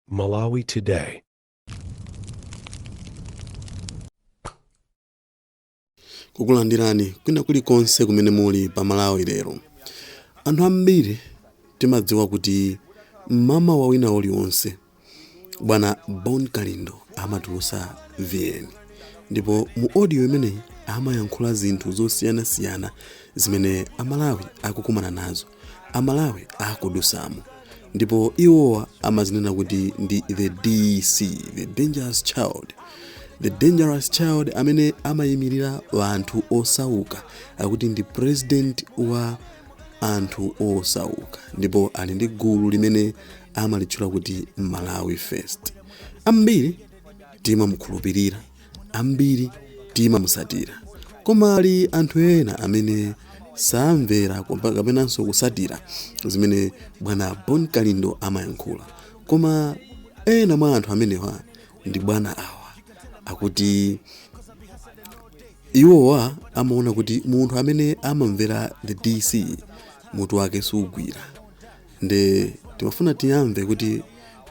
Malawi Today. Kukulandirani kwina kulikonse kumene muli pa Malawi Lero. Anthu ambiri timadziwa kuti mmamawa wina uliwonse bwana Bon Kalindo amatulusa VN ndipo mu audio imeneyi amayankhula zinthu zosiyanasiyana zimene Amalawi akukumana nazo, Amalawi akudusamo ndipo iwowa amazinena kuti ndi the DC, the dangerous child. The dangerous child amene amayimirira anthu osauka, akuti ndi president wa anthu osauka ndipo ali ndi gulu limene amalitchula kuti Malawi First. Ambiri timamukhulupirira, ambiri timamusatira, koma ali anthu ena amene samvera kapenanso kusatira zimene bwana Bon Kalindo amayankhula. Koma ena mwa anthu amenewa ndi bwana awa akuti iwowa amaona kuti munthu amene amamvera the DC mutu wake sugwira. Nde timafuna tiyamve kuti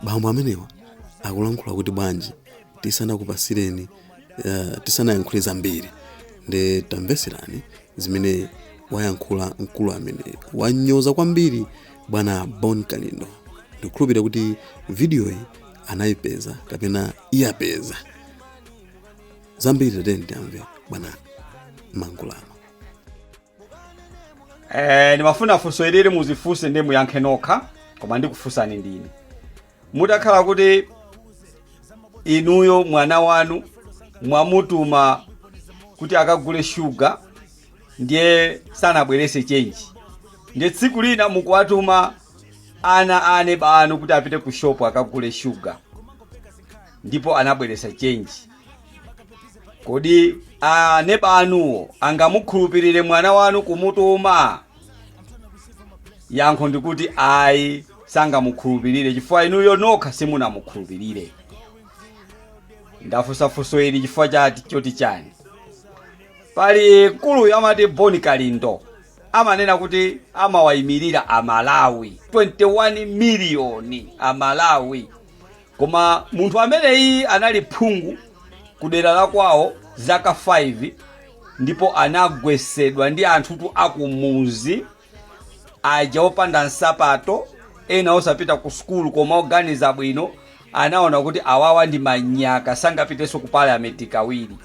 bambo amenewa akulankhula kuti bwanji tisanakupasireni, tisanayankhule zambiri. Nde tamveserani zimene wayankhula mkulu amene wanyoza kwambiri bwana Bon Kalindo. Ndikukhulupirira kuti video iyi anayipeza kapena iyapeza zambiri. Tatiyeni tiyamve bwana Mangulama. Ndimafuna funso ilili muzifunse ndi muyankhe nokha, koma ndikufunsani ndine. Mutakhala kuti inuyo mwana wanu mwamutuma kuti akagule shuga, ndiye sanabwerese chenji, ndiye tsiku lina mukuwatuma ana ane banu kuti apite ku shopu akagule shuga, ndipo anabweresa chenji, kodi aneba anuwo angamukhulupirire mwana wanu kumutuma? Yankho ndikuti ayi, sangamukhulupirire chifukwa inuyo nokha simunamukhulupirire. Ndafunsa funso ili chifukwa chati choti chani? Pali mkuluyu amati Bon Kalindo, amanena kuti amawayimirira Amalawi 21 miliyoni Amalawi, koma munthu ameneyi anali phungu ku dera la kwawo zaka 5 ndipo anagwesedwa ndi anthutu akumuzi aja opanda nsapato, ena osapita ku sukulu koma oganiza bwino. Anaona kuti awawa ndi manyaka, sangapitenso ku parliament kawiri.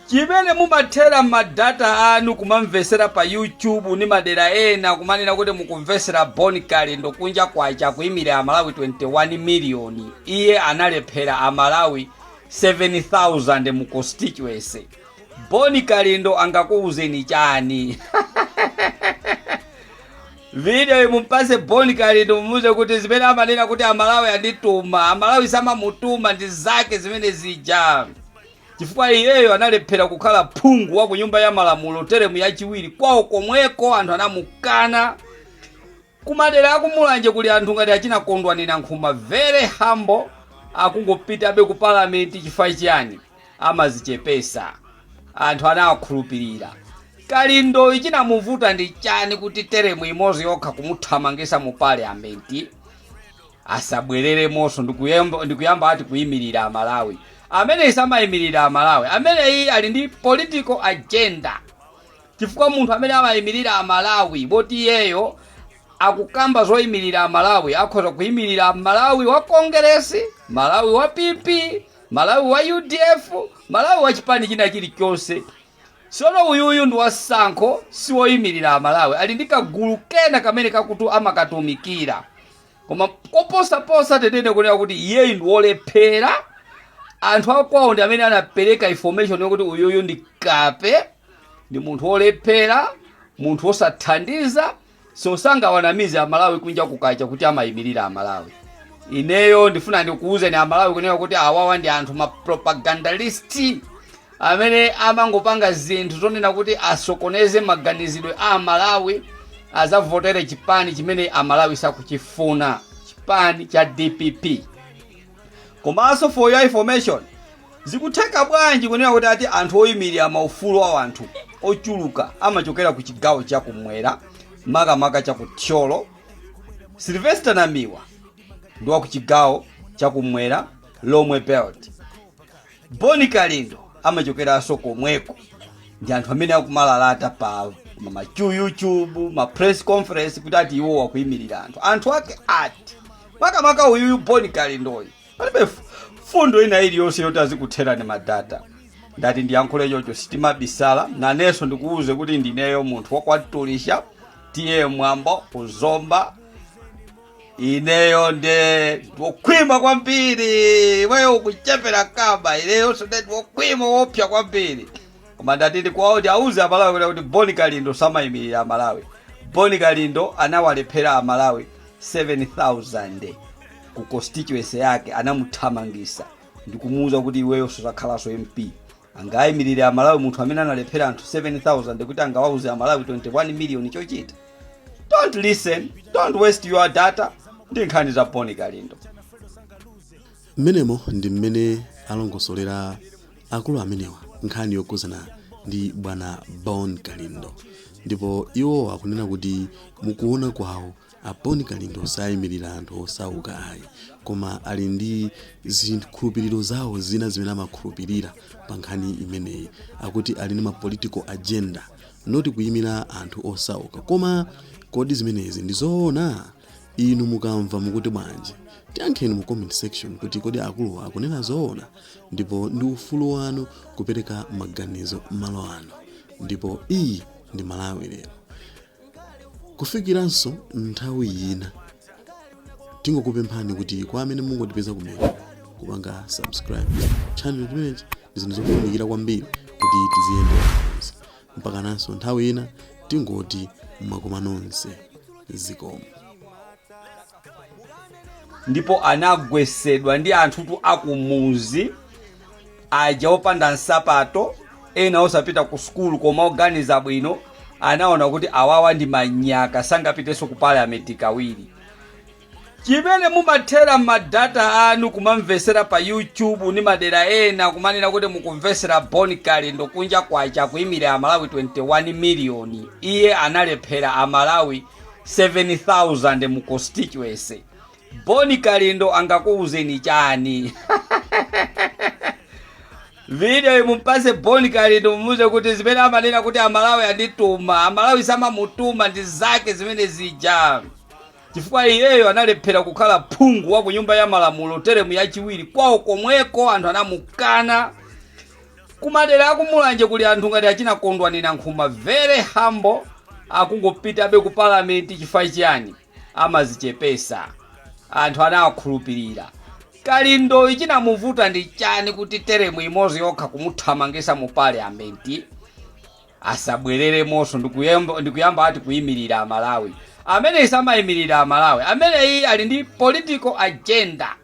Chimene mumathera ma data anu kumamvesera pa YouTube ndi madera ena, kumanena kuti mukumvesera Bon Kalindo, kunja kwacha akuyimirira Amalawi 21 miliyoni, iye analephera Amalawi 7000 mu constituency. Bon Kalindo angakuwuzeni chani? Video mumpase Bon Kalindo, mumuuze kuti zimene amanena kuti Amalawi andituma, Amalawi samamutuma, ndi zake zimene zija, chifukwa iyeyo analephera kukhala phungu wa ku nyumba ya malamulo teremu yachiwiri kwawo komweko anthu anamukana. Kumadera akumulanje kuli anthu ngati achina Kondwani Nankhumwa, very humble, akungopitabe ku palamenti. Chifukwa chiyani? Amazichepesa, anthu anawakhulupirira. Kalindo chinamuvuta ndi chani kuti teremu imodzi yokha kumuthamangisa mu parliament asabwereremonso ndikuyamba ati kuyimirira Amalawi? Amene samayimirira Amalawi, ameneyi ali ndi political agenda, chifukwa munthu amene amayimirira Amalawi, boti iyeyo akukamba zoyimirira Amalawi, akhoza kuyimirira Malawi wa Kongeresi, Malawi wa PP, Malawi wa UDF, Malawi wa chipani china chilichonse. Sono uyuyu ndi wasankho, siwoyimirira Amalawi, ali ndi kagulu kena kamene kakuti amakatumikira. Koma koposaposa tetene kunena kuti iyeyu ndi wolephera. Anthu akwawo ndi amene anapereka information yokuti uyuyu ndi kape, ndi munthu wolephera, munthu wosathandiza, so sangawanamize Amalawi kunja kukacha kuti amayimirira Amalawi. Ineyo ndifuna ndikuwuzeni Amalawi kunena kuti awawa ndi anthu ma propagandalist amene amangopanga zinthu zonena kuti asokoneze maganizidwe a Amalawi, azavotere chipani chimene Amalawi sakuchifuna, chipani cha DPP. Komanso for your information, zikutheka bwanji kunena kuti ati anthu oyimirira maufulu a anthu ochuluka amachokera ku chigawo chakumwera, makamaka chakuthyolo? Sylvester Namiwa ndi wa ku chigawo Chakumwera, Lomwe Belt. Boni Kalindo amachokeranso komweko. Ndi anthu amene akumalalata pa ma YouTube, ma press conference, kuti ati iwo wakuyimirira anthu. Anthu ake ati? Makamaka uyuyu Boni Kalindoyi palibe fundo ina iliyonse yoti azikutherani ma data. Ndati ndiyankhule chocho, sitimabisala. Nanenso ndikuwuze kuti ndineyo munthu wakwatulisha tiye mwambo kuzomba. Ineyo nde ndiwokhwima kwambiri, weyo ukuchepera kamba. Ineyonso nde ndiwokhwima wopsa kwambiri, koma ndati ndikuwawo auze Amalawi kuti Boni Kalindo samayimirira Amalawi. Boni Kalindo anawalephera Amalawi 7000 ku constituency yake, anamuthamangisa ndikumuwuza kuti iweyo suzakhalanso MP. Angayimirire Amalawi munthu amene analephera anthu 7000 kuti angawauze Amalawi 21 million chochita? Don't listen, don't waste your data ndi nkhani za Boni Kalindo. Mmenemo ndi mmene alongosolera akulu amenewa nkhani yokhuzana ndi bwana Bon Kalindo, ndipo iwo akunena kuti mukuona kwawo a Bon Kalindo sayimirira anthu osauka ayi, koma ali ndi zikhulupiriro zawo zina zimene amakhulupirira pa nkhani imeneyi. Akuti ali ndi ma political agenda, not kuyimira anthu osauka. Koma kodi zimenezi ndi zoona? Inu mukamva mukuti bwanji? Tiyankheni mu comment section kuti kodi akuluwa akunena zoona? Ndipo ndi ufulu wanu kupereka maganizo malo ano, ndipo iyi ndi Malawi Lero. Kufikiranso nthawi ina, tingokupemphani kuti kwa amene mungotipeza kumene, kupanga subscribe channel chimenechi ndi zinthu zofunikira kwambiri kuti tiziyendera limodzi. Mpakananso nthawi ina, tingoti mwakoma nonse, zikomo. Ndipo anagwesedwa ndi anthutu akumuzi aja opanda nsapato, ena osapita ku sukulu koma oganiza bwino. Anaona kuti awawa ndi manyaka, sangapitenso ku parliament kawiri. Chimene mumathera ma data anu kumamvesera pa YouTube ndi madera ena, kumanena kuti mukumvesera Bon Kalindo, kunja kwacha kuyimirira Amalawi 21 miliyoni, iye analephera Amalawi 7000 mu constituency. Boni Kalindo angakuwuzeni chani? Video imumpase Boni Kalindo, mumuze kuti zimene amanena kuti Amalawi andituma, Amalawi samamutuma, ndi zake zimene zija, chifukwa iyeyo analephera kukhala phungu wa ku Nyumba ya Malamulo teremu yachiwiri. Kwawo komweko anthu anamukana. Kumadera akumulanje kuli anthu ngati achina Kondwani Nankhumwa, very humble, akungopitabe ku palamenti. Chifukwa chiyani? Amazichepesa, anthu anawakhulupirira. Kalindo chinamuvuta ndi chani kuti teremu imodzi yokha kumuthamangisa mu parliament, asabwereremonso, ndikuyamba ati kuyimirira Amalawi? Amene samayimirira Amalawi. Ameneyi ali ndi political agenda.